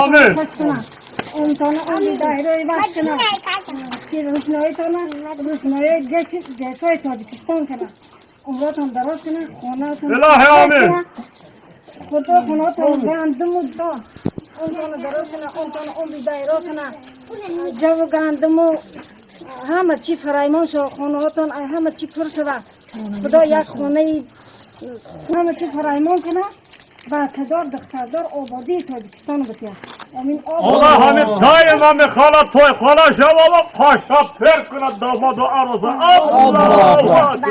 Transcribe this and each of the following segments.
Амин. خوش کنه اونتانه اون دایره وقت کنه چی روشنایی تانه روشنایی گش گشای تاجیکستان کنه عمراتون دراز کنه خونه‌تون الهی آمین. خدا خونه‌تون گندم و دا اونتانه دراز کنه اونتانه اون دایره کنه جو گندم و همه چی فرایمان شو خونه‌هاتون همه چی پر شوه خدا یک خونه همه چی فرایمان کنه بچه‌دار دختردار آبادی تاجیکستان بتیه امین Allah hamid daima mi hala toy hala şevaba kaşa per kına damadı arıza. Allah Allah.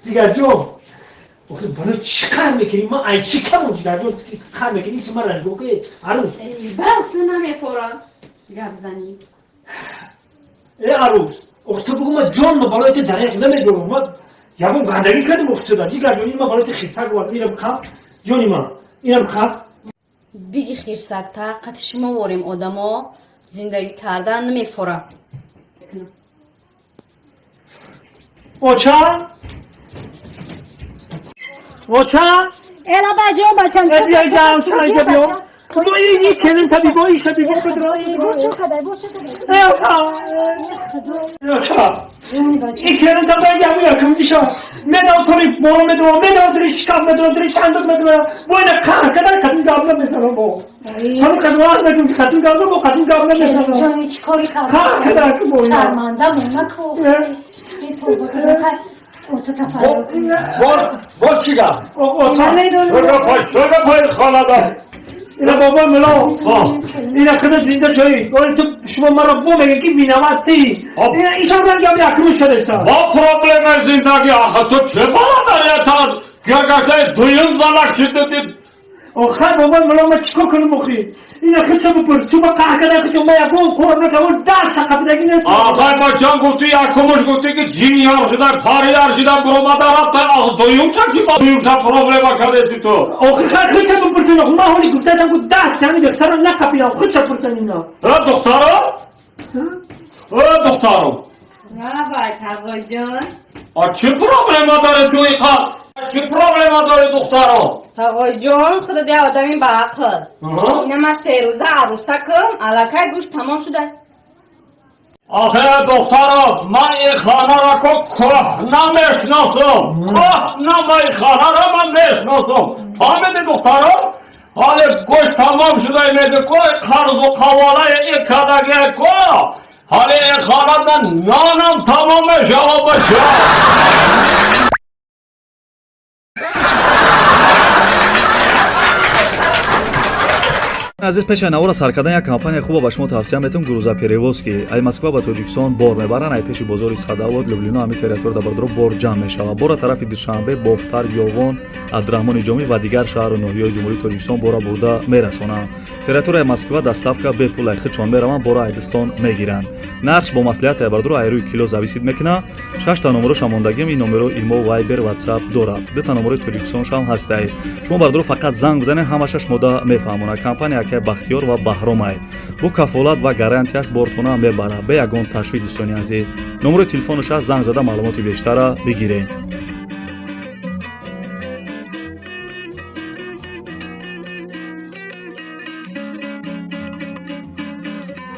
Ҷигарҷон, охи барои чӣ қар мекунӣ? Ман ай чӣ камон, ҷигарҷон, қар мекунӣ? Иси мара нигоҳ ки арӯз. Бас, намефорам гап занӣ. Э, арӯз, охи ту бугӯ, ман ҷон ма барои ту дареғ намедорам. Ман ягон гандагӣ кардам охи туда? Ҷигарҷон, ин ман барои ту хирсак овардам, ина бихаб, ҷони ман, ина бихаб. Биги хирсак, тақати шумо ворем одамо зиндагӣ кардан намефорам. Оча, оча. الا بچه بچم. Э, биё иҷа, оча, иҷа биё. Бо ини келин та бибо, иша бибо. بو چه خدای بو چه خدای. Э, оча, оча, ин келин та ба иҷа биё, кум иша медам тори боро медонам, медам тори шикаф медонам, тори сандуқ медонам. Бо ина қаҳр кардан қадим гап намезанам, бо ҳамин қадим вақт мекунам ки қадим гап бо қадим гап намезанам. جان چی کاری قهر کردن که با اینا. شرمنده مون نکو توبه کردن او تو تفرق. با چی گپ؟ оча. Şöyle pay, şöyle pay halada. Ина бобои муло, ина када зинда шои оли ту шумо маро бо мега ки виноват ти, ина ишон рангам якумш кадаста. Ba probleme zindagi ahı tu çe bana da yeter. Gagaşay duyum zalak çıktı. Охай бобои муло, ма чикор кунам охи? Ина хича бупур чума қаҳр кадан хича ма ягон кор накам, даст қабидаги нест. Ahay bacan guftu yakumuş guftu ki cin yarşıdan pari yarşıdan bromada rapta ah duyum ki duyum problema kadesi tu. Охи хай хича бупурсин, охи ма ҳоли гуфтасам ку даст ҳами духтаро нақапидам, хича пурсан ина. Ha doktoru? Ha doktoru? Давай, тағоҷон. A çi problema dare tu iqa? Çi problema dare doktoru? Тағоҷон, худо бия одами баақл. Ина ман 3 рӯза арӯсакам, аллакай гӯшт тамом шуда. Ахе doktoru, man i khana ra ko kohna meşnasım. Kohna ma i khana ra man meşnasım. Fahmedi doktoru? Hali goş tamam şuday medi ko karzu kavala i kadage ko. Hali i khanadan nanam tamam meşava başa. Азиз, пеши навора сар кардан як компанияи хубо ба шумо тавсия метавон: Грузоперевозки. Ай Москва ба Тоҷикистон бор мебаранд, ай пеши бозори Садовод, Люблино, ҳамин территория бардоро бор ҷамъ мешавад. Бора тарафи Душанбе, Бохтар, Ёвон, Абдураҳмони Ҷомӣ ва дигар шаҳру ноҳияҳои Ҷумҳурии Тоҷикистон бора бурда мерасонанд. Территорияи Москва доставка бепул, ай худшон мераванд, бора айдистон мегиранд. Нархш бо маслиҳат ай бардоро, ай рӯи кило зависит мекунад. Шашта номероша мондагим, ин номеро имо, Вайбер, Ватсап дорад, дута номерои Тоҷикистоншам ҳастай. Шумо бардоро фақат занг бизанед, ҳамаша шумода мефаҳмонад. Компания акай Бахтиёр ва Баҳромай бо кафолат ва гарантияш бортона мебарад бе ягон ташвиш. Дӯстони азиз, номерои телефонаш аст, занг зада маълумоти бештара бигиред.